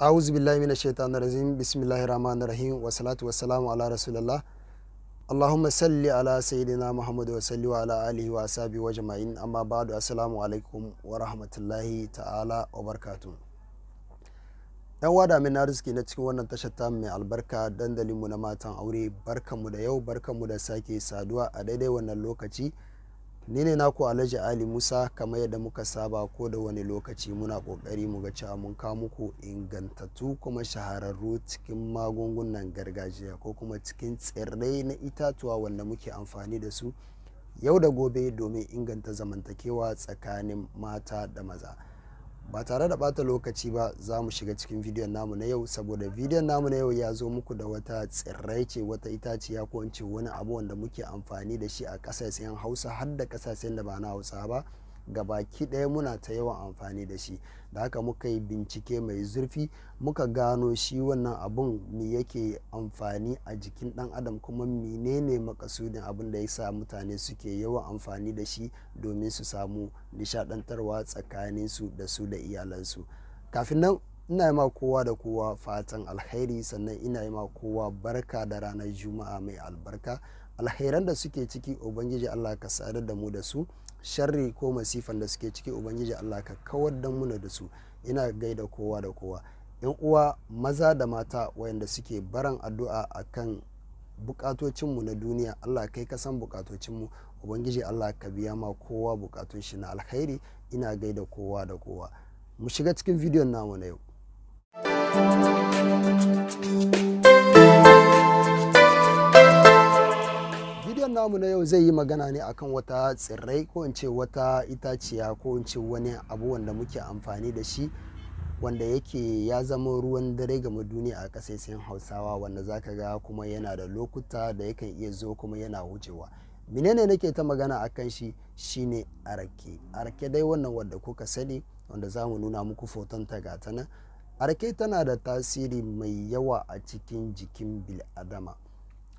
A'udhu billahi minash shaitanir rajim. Bismillahir rahmanir rahim. Wa salatu wa salamu ala rasulillah. Allahumma salli ala sayyidina Muhammad wa salli wa ala alihi wa ashabihi wa jama'in. Amma ba'du, assalamu alaikum wa rahmatullahi ta'ala wa barakatuh. Yan wada min arziki na cikin wannan tashar ta mai albarka, dandalinmu na matan aure, barkanmu da yau, barkanmu da sake saduwa a daidai wannan lokaci. Ni ne naku Alhaji Ali Musa. Kamar yadda muka saba ko da wani lokaci, muna kokari mu ga cewa mun kawo muku ingantattu kuma shahararru cikin magungunan gargajiya ko kuma cikin tsirrai na itatuwa wanda muke amfani da su yau da gobe domin inganta zamantakewa tsakanin mata da maza. Ba tare da bata lokaci ba, za mu shiga cikin bidiyon namu na yau, saboda bidiyon namu na yau ya zo muku da wata tsirrai ce, wata itaciya, ko in ce wani abu wanda muke amfani da shi a kasashen Hausa har da kasashen da ba na Hausa ba. Gabaki ɗaya muna ta yawan amfani da shi. Da haka muka yi bincike mai zurfi, muka gano shi wannan abun me yake amfani a jikin ɗan adam, kuma menene makasudin abun da ya sa mutane suke yawan amfani da shi domin su samu nishaɗantarwa tsakanin su da su da iyalansu. Kafin nan, ina yi ma kowa da kowa fatan alkhairi, sannan ina yi ma kowa barka da ranar Juma'a mai albarka. Alkhairan da suke ciki, Ubangiji Allah ka sadar da mu da su. Sharri ko masifan da suke ciki, Ubangiji Allah ka kawar da muna da su. Ina gaida kowa da kowa, yan uwa maza da mata wayanda suke baran addu'a akan bukatocinmu na duniya. Allah kai ka san bukatocinmu, Ubangiji Allah ka biya ma kowa bukatun shi na alkhairi. Ina gaida kowa da kowa. Mu shiga cikin bidiyon namu na yau. Bidiyon namu na yau zai yi magana ne akan wata tsirrai, ko in ce wata itaciya, ko in ce wani abu wanda muke amfani da shi, wanda yake ya zama ruwan dare game duniya a kasashen Hausawa, wanda zaka ga kuma yana da lokuta da yakan iya zo kuma yana wucewa. Menene nake ta magana akan shi? Shine arake. Arake dai wannan wanda kuka sani, wanda za mu nuna muku foton ta, gata nan. Arake tana da tasiri mai yawa a cikin jikin bil'adama,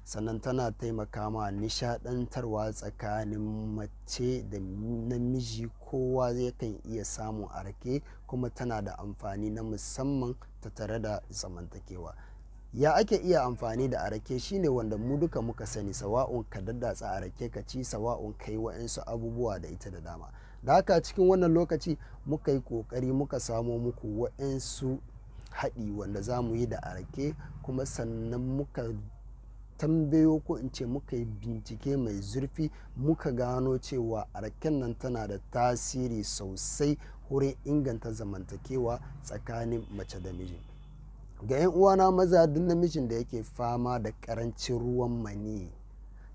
sannan tana taimaka ma nishadantarwa tsakanin mace da namiji. Kowa zai kan iya samun arake, kuma tana da amfani na musamman tattare da zamantakewa. Ya ake iya amfani da arake? Shine wanda mu duka muka sani, sawa'un ka daddatsa arake ka ci, sawa'un kai wa'insu abubuwa da ita da dama. Da haka cikin wannan lokaci muka yi kokari muka samo muku wa'insu haɗi wanda za mu yi da arake, kuma sannan muka tambayo, ko in ce muka yi bincike mai zurfi, muka gano cewa araken nan tana da tasiri sosai wurin inganta zamantakewa tsakanin mace da miji. Ga 'yan uwana maza, duk namijin da yake fama da karancin ruwan maniyi,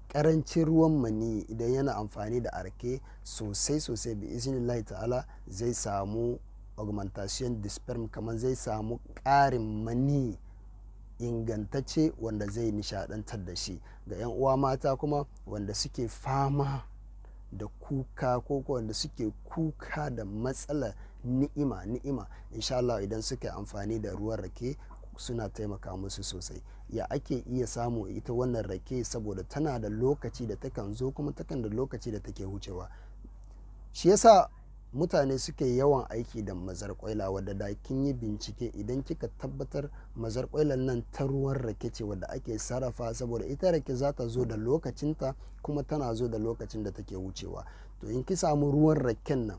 karancin ruwan maniyi, idan yana amfani da arake sosai sosai, bi iznillahi ta'ala zai samu augmentation de sperm, kamar zai samu ƙarin maniyi ingantacce wanda zai nishadantar da shi. Ga 'yan uwa mata kuma wanda suke fama da kuka, ko wanda suke kuka da matsalar ni'ima ni'ima, insha Allah idan suka yi amfani da ruwan rake suna taimaka musu sosai. Ya ake iya samu ita wannan rake? Saboda tana da lokaci da takan zo, kuma takan da lokaci da take wucewa. Shi yasa mutane suke yawan aiki da mazar kwaila, wadda da kin yi bincike, idan kika tabbatar mazar kwailan nan ta ruwan rake ce wadda ake sarrafa, saboda ita rake za ta zo da lokacinta, kuma tana zo da lokacin da take wucewa. To in ki samu ruwan raken nan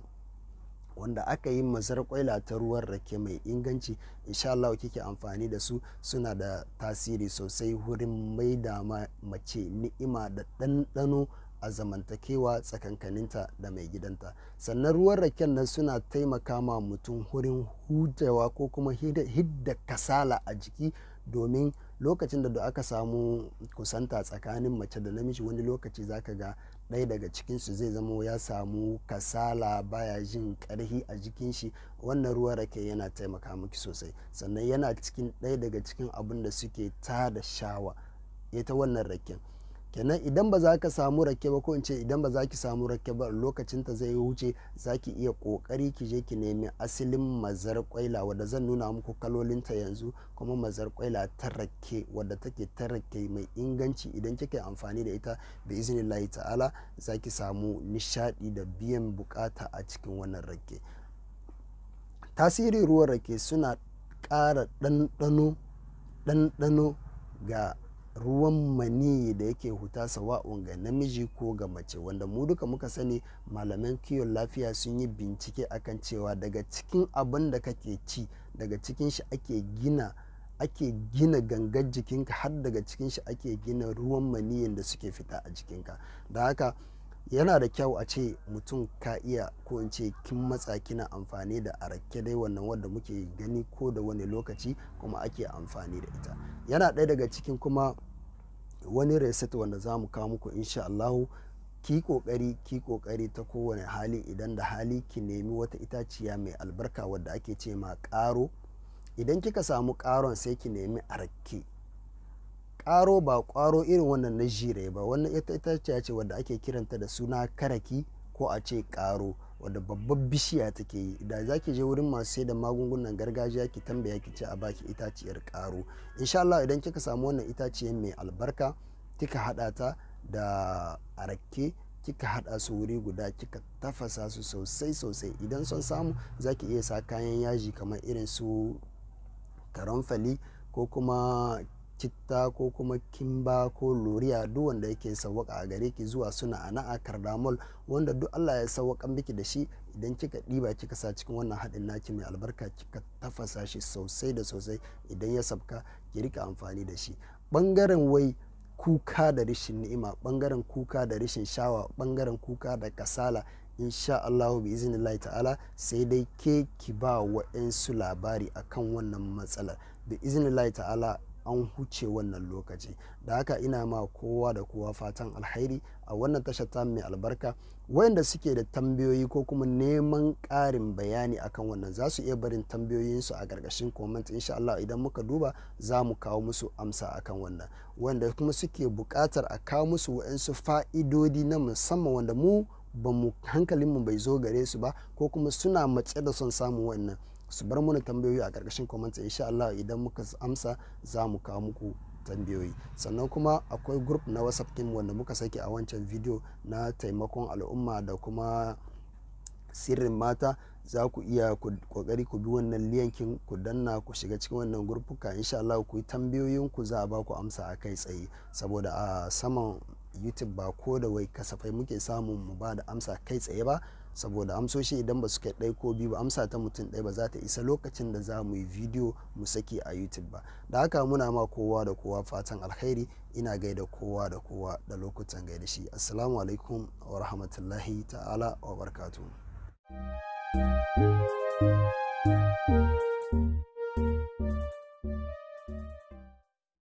wanda aka yi mazar kwaila ta ruwan rake mai inganci, insha Allah kike amfani da su, suna da tasiri sosai wurin maida mace ni'ima da ɗanɗano a zamantakewa tsakankaninta da mai gidanta. Sannan ruwan raken nan suna taimaka ma mutum wurin hutewa ko kuma hidda kasala a jiki, domin lokacin da aka samu kusanta tsakanin mace da namiji, wani lokaci zaka ga ɗaya daga cikinsu zai zama ya samu kasala, baya jin ƙarhi a jikin shi. Wannan ruwan rake yana taimaka miki sosai, sannan yana cikin ɗaya daga cikin abin da suke tada shawa, ita wannan raken. Kenan idan ba za ka samu rake ba, ko in ce idan ba za ki samu rake ba, lokacin ta zai wuce, za ki iya kokari ki je ki nemi asalin mazar kwaila wadda zan nuna muku kalolinta yanzu, kuma mazar kwaila ta rake wadda take ta rake mai inganci. Idan kika yi amfani da ita, bi iznillahi ta'ala za ki samu nishadi da biyan bukata a cikin wannan rake. Tasirin ruwan rake suna ƙara ɗanɗano ga ruwan maniyyi da yake huta sawa'un ga namiji ko ga mace, wanda mu duka muka sani malaman kiwon lafiya sun yi bincike akan cewa daga cikin abin da kake ci, daga cikin shi ake gina gangar jikinka, har daga cikin shi ake gina ruwan maniyyin da suke fita a jikinka. Da haka yana da kyau a ce mutum ka iya, ko in ce kin matsa kina amfani da arake dai wannan wadda muke gani ko da wani lokaci kuma ake amfani da ita. Yana ɗaya daga cikin kuma wani reset wanda za mu kawo muku insha Allahu. Ki kokari ta kowane hali, idan da hali ki nemi wata itaciya mai albarka wadda ake ce ma ƙaro. Idan kika samu ƙaron sai ki nemi arake. Ƙaro ba ƙwaro irin wannan na jire ba, wannan ita itaciya ce wadda ake kiranta da suna karaki ko a ce ƙaro, wadda babbar bishiya take yi. Da za ki je wurin masu sai da magungunan gargajiya ki tambaya ki ce a baki itaciyar ƙaro. Insha Allah idan kika samu wannan itaciyar mai albarka, kika haɗa ta da arake, kika haɗa su wuri guda, kika tafasa su sosai sosai, idan son samu za ki iya sa kayan yaji kamar irin su karamfali ko kuma citta ko kuma kimba ko loriya, duk wanda yake sawwaka a gare ki, zuwa suna ana'a kardamol, wanda duk Allah ya sawwakan miki da shi. Idan kika ɗiba kika sa cikin wannan haɗin naki mai albarka, kika tafasa shi sosai da sosai, idan ya sabka ki rika amfani da shi. Ɓangaren wai kuka da rashin ni'ima, ɓangaren kuka da rashin shawa, ɓangaren kuka da kasala, insha Allahu bi iznillahi ta'ala sai dai ke ki ba wa'yansu labari akan wannan matsalar. Bi iznillahi ta'ala an huce wannan lokaci. Da haka ina ma kowa da kowa fatan alkhairi a wannan tashar ta mai albarka. Wayanda suke da tambayoyi ko kuma neman ƙarin bayani akan wannan za su iya barin tambayoyinsu a ƙarƙashin comment. Insha Allah idan muka duba za mu kawo musu amsa akan wannan. Wanda kuma suke buƙatar a kawo musu wa'yansu fa'idodi na musamman wanda mu ba mu hankalinmu bai zo gare su ba, ko kuma suna matse da son samun wannan, su bar mana tambayoyi a ƙarƙashin comment. Insha Allah idan muka amsa za mu kawo muku tambayoyi. Sannan kuma akwai group na WhatsApp team wanda muka saki a wancan video na taimakon al'umma da kuma sirrin mata. Za ku iya kokari ku bi wannan linkin ku danna ku shiga cikin wannan gurfuka. Insha Allah ku yi tambayoyin ku, za a ba ku amsa a kai tsaye, saboda a saman YouTube ba ko da wai kasafai muke samun mu ba da amsa kai tsaye ba, saboda amsoshi idan ba su kai ɗaya ko biyu ba, amsa ta mutum ɗaya ba za ta isa lokacin da za mu yi video mu saki a YouTube ba. Da haka muna ma kowa da kowa fatan alkhairi. Ina gaida kowa da kowa da lokutan gaida shi. Assalamu alaikum wa rahmatullahi ta'ala wa barakatuh.